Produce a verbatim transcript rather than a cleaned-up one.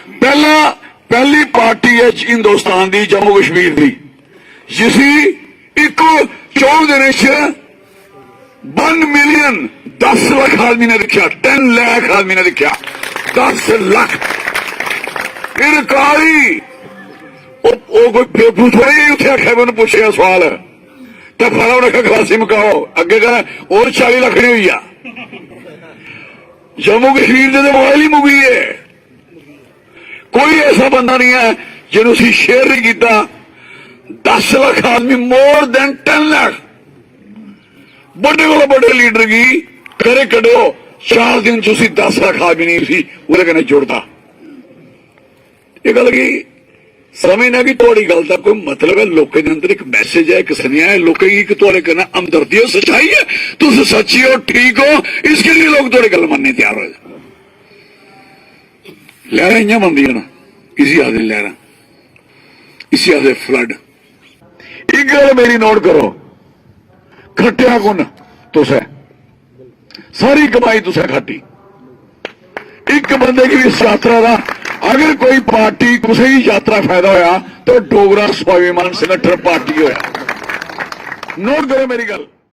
पहला पहली पार्टी है हिंदुस्तान दी, जम्मू कश्मीर दी, जिसी इक चौं दिनें च वन मिलियन, दस लख आदमी ने दिक्खेआ, टेन लैख आदमी ने दिक्खेआ। दस लख। इनकारी। ओह ओह कोई बेवकूफ थोड़ी है, उत्थे आखेआ, मैंने पुच्छेआ सवाल, ते फला उन्हें आखेआ खलासी मकाओ, अग्गे कहना और चाली लख नहीं हुई आ। जम्मू कश्मीर दे ते मोबाइल ही मुकी है। कोई ऐसा बंदा नहीं है जिन्हें उसी शेयर नहीं किया। दस लाख आदमी, मोर देन टेन लाख, बड़े कोला बड़े लीडर की करे कड्ढो, चार दिन च उसी दस लाख आदमी नहीं उसी ओह्दे कन्नै जुड़दा। ये गल्ल की समझना कि थुआड़ी गल्ल दा कोई मतलब है, लोकें दे अंदर एक मैसेज है, एक सनेहा है, लोकें गी एक थुआड़े कन्नै हमदर्दी हो, सच्चाई है, तुस सच्ची हो, ठीक हो, इसके लिए लोग थुआड़ी गल्ल मन्नने तैयार हो जाए। लैहरां इ'यां बनदियां ना, इसी आखदे लैहरां, इसी आखदे फ्लड। इक गल्ल मेरी नोट करो, खट्टेआ कु'न? तुसें। सारी कमाई तुसें खट्टी। इक बंदे गी इस यात्रा दा, अगर कोई पार्टी कुसै गी यात्रा फायदा होया तो डोगरा स्वाभिमान संगठन पार्टी होया। नोट करो मेरी गल्ल।